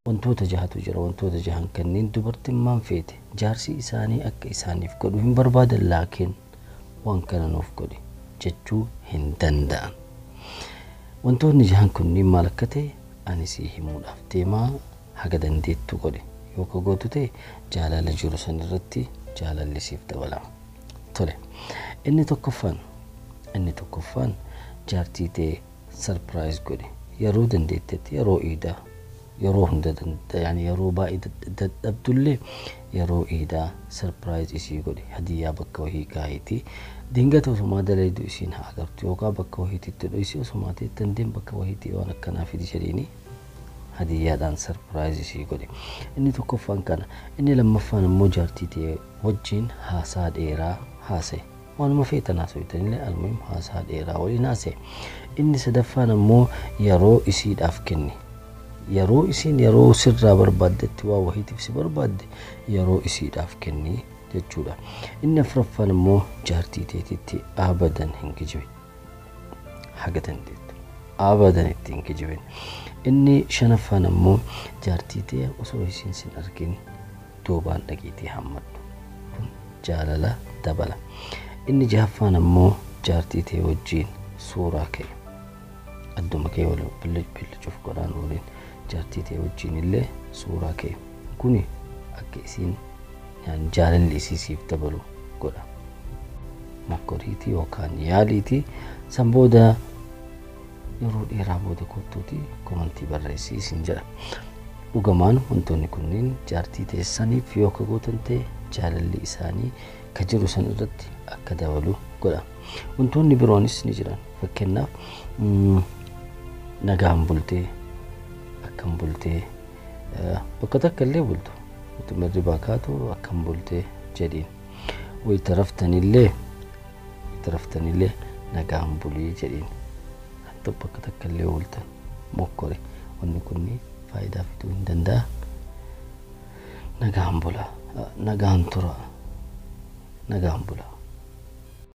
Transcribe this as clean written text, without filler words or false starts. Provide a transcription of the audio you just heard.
Wantoota jahatu jira. Wantoota jahan kanneen dubartiin maan feete jaarsi isaanii akka isaaniif godhu hin barbaadan, laakiin waan kana nuuf godhi jechuu hin danda'an. Wantoonni jahan kunniin maal akka ta'e ani sii himuudhaaf deemaa, haga dandeettu godhe. Yoo ka gootu ta'e jaalala jiru san irratti jaalalli siif dabalama. Tole, inni tokkoffaan jaartii ta'e surprise godhe yeroo dandeettetti, yeroo iidaa, yeroo hunda, yani yeroo baay'ee dadhabdullee yeroo iidaa surprise isii godhe. Hadiyyaa bakka wahii kaayitii dingata osumaa dalaydu isiin haa agartu, yookaan bakka wahiititti dhoysi osumaa teettan deem, bakka wahiitii waan akkanaa fidi jedhiini hadiyyaadhaan surprise isii godhe. Inni tokkoffaan kana. Inni lammaffaan immoo jaartii ta'e wajjin haasaa dheeraa haasa'e. Waanuma feetan haasa'uutanillee, almuhim haasaa dheeraa waliin haasa'e. Inni sadaffaan ammoo yeroo isiidhaaf kenne. Yeroo isiin yeroo sirraa barbaaddetti, waa wahiitiif si barbaadde, yeroo isiidhaaf kenni jechuudha. Inni afuraffaan immoo jaartii teetitti abadan hin kijibin. Haga dandeettu abadan itti hin kijibin. Inni shanaffaan ammoo jaartii ta'e osoo isiin sin argin duubaan dhaqiitii hammadhu. Kun jaalala dabala. Inni jahaffaan ammoo jaartii ta'e wajjiin suuraa ka'e. Adduma kee wal billicuuf godhaan waliin jaartii ta'e wajjiin illee suuraa ka'e. Kuni akka isiin jaalalli isii siif dabalu godha. Mokkoriitii yookaan yaaliitii san booda yeroo dheeraa booda kottuutii komantii barreessii isin jedha. Dhugamaan wantoonni kunneen jaartii teessaniif yoo akka gootan ta'e jaalalli isaanii ka jiru san irratti akka dabalu godha. Wantoonni biroonis ni jiran. Fakkeenyaaf, nagaan bultee, akkam bultee, bakka takka illee bultu. Utuma hirribaa kaatu akkam bultee jedhiin. Wayita raftanillee nagaan bulii jedhiin. Hatta bakka takka illee ooltan mokkore, wanni kunni faayidaa fiduu hin danda'a. Nagaan bulaa, nagaan tura, nagaan bulaa.